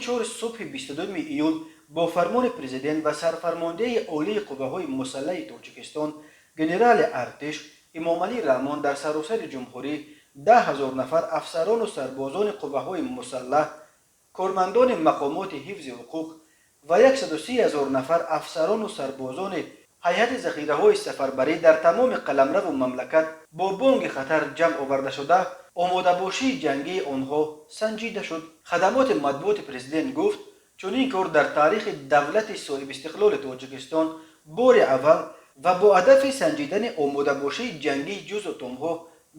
4 субҳи 22 июл бо фармони президент ва сарфармондеҳи олии қувваҳои мусаллаҳи Тоҷикистон, генерали артиш Эмомалӣ Раҳмон, дар саросари ҷумҳурӣ 10 000 нафар афсарону сарбозони қувваҳои мусаллаҳ, кормандони мақомоти ҳифзи ҳуқуқ ва 130 000 нафар афсарону сарбозони ҳайати захираҳои сафарбарӣ дар тамоми қаламраву мамлакат бо бонги хатар ҷамъ оварда шуда, омодабошии ҷангии онҳо санҷида шуд. Хадамоти матбуоти президент гуфт, чунин кор дар таърихи давлати соҳибистиқлоли Тоҷикистон бори аввал ва бо ҳадафи санҷидани омодабошии ҷангии ҷузъу томҳо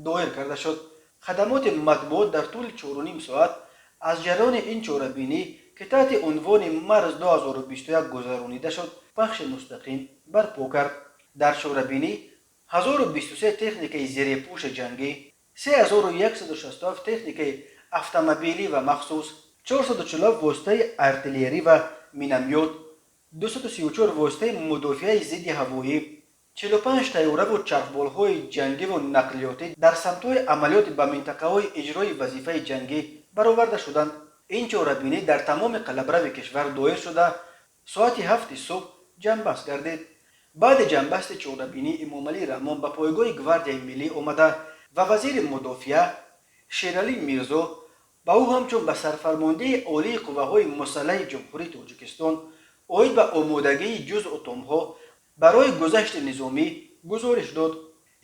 доир карда шуд. Хадамоти матбуот дар тӯли 4,5 соат аз ҷараёни ин чорабинӣ, ки таҳти унвони «Марз 2021» гузаронида шуд, пахши мустақим барпо кард. Дар чорабинӣ 1023 техникаи зерепӯши ҷангӣ, 3167 техникаи автомобилӣ ва махсус, 447 воситаи артиллерӣ ва миномёт, 234 воситаи мудофиаи зидди ҳавоӣ, 45 тайёраву чархболҳои ҷангиву нақлиётӣ дар самтҳои амалиёти ба минтақаҳои иҷрои вазифаи ҷангӣ бароварда шуданд. Ин чорабинӣ дар тамоми қаламрави кишвар доир шуда, соати 7-и субҳ ҷамъбаст гардид. Баъди ҷамъбасти чорабинӣ Эмомалӣ Раҳмон ба пойгоҳи Гвардияи миллӣ омада ва вазири мудофиа Шералӣ Мирзо ба ӯ ҳамчун ба сарфармондеҳи олии қувваҳои мусаллаҳи Ҷумҳурии Тоҷикистон оид ба омодагии ҷузъу томҳо барои гузашти низомӣ гузориш дод.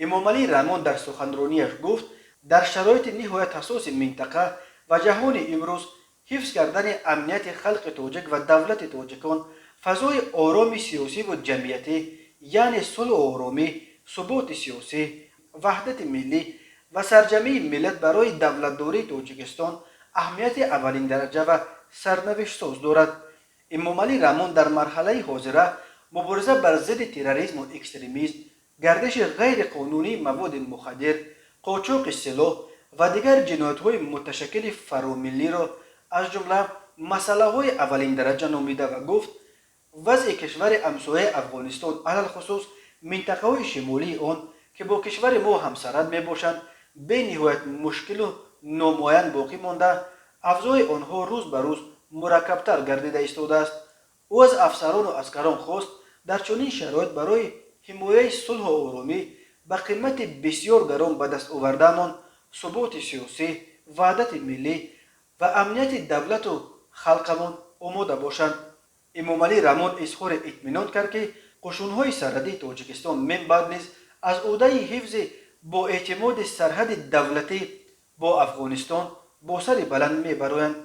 Эмомалӣ Раҳмон дар суханронияш гуфт, дар шароити ниҳоят ҳассоси минтақа ва ҷаҳони имрӯз ҳифз кардани амнияти халқи тоҷик ва давлати тоҷикон, фазои ороми сиёсиву ҷамъиятӣ, яъне сулҳу оромӣ, суботи сиёсӣ, ваҳдати миллӣ ва сарҷамъии миллат барои давлатдории Тоҷикистон аҳамияти аввалиндараҷа ва сарнавиштсоз дорад. Эмомалӣ Раҳмон дар марҳалаи ҳозира мубориза бар зидди терроризму экстремизм, гардиши ғайриқонунии маводи мухаддир, қочоқи силоҳ ва дигар ҷиноятҳои муташаккили фаромиллиро аз ҷумла масъалаҳои аввалиндараҷа номида ва гуфт, вазъи кишвари ҳамсояи Афғонистон, алалхусус минтақаҳои шимолии он, ки бо кишвари мо ҳамсарҳад мебошанд, бениҳоят мушкилу номуайян боқӣ монда, авзои онҳо рӯз ба рӯз мураккабтар гардида истодааст. Ӯ аз афсарону аскарон хост, дар чунин шароит барои ҳимояи сулҳу оромӣ, ба қимати бисёр гарон ба даст овардаамон суботи сиёсӣ, ваҳдати миллӣ ва амнияти давлату халқамон омода бошанд. Эмомалӣ Раҳмон изҳори итминон кард, ки қушунҳои сарҳадии Тоҷикистон минбаъд низ аз ӯҳдаи ҳифзи боэътимоди сарҳади давлатӣ бо Афғонистон бо сари баланд мебароянд.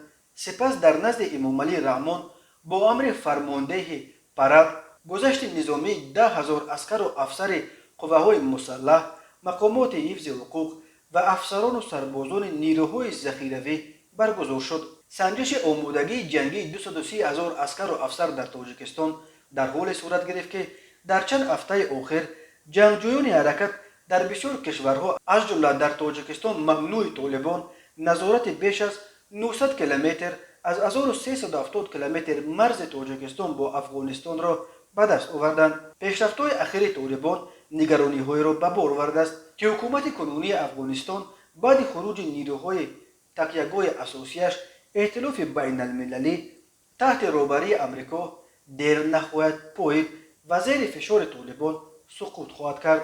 Сипас дар назди Эмомалӣ Раҳмон бо амри фармондеҳи парад гузашти низомии 10 000 аскару афсари қувваҳои мусаллаҳ, мақомоти ҳифзи ҳуқуқ ва афсарону сарбозони нерӯҳои захиравӣ баргузор шуд. Санҷиши омодагии ҷангии 230 000 аскару афсар дар Тоҷикистон дар ҳоле сурат гирифт, ки дар чанд ҳафтаи охир ҷангҷӯёни ҳаракат дар бисёр кишварҳо, аз ҷумла дар Тоҷикистон мамнӯи Толибон, назорати беш аз 900 километр аз 1370 километр марзи Тоҷикистон бо Афғонистонро ба даст оварданд. Пешрафтҳои ахири Толибон нигарониҳоеро ба бор овардааст, ки ҳукумати кунунии Афғонистон баъди хуруҷи нерӯҳои такягоҳи асосияш, эътилофи байналмилалӣ таҳти роҳбарии Амрико, дер нахоҳад поид ва зери фишори Толибон суқут хоҳад кард.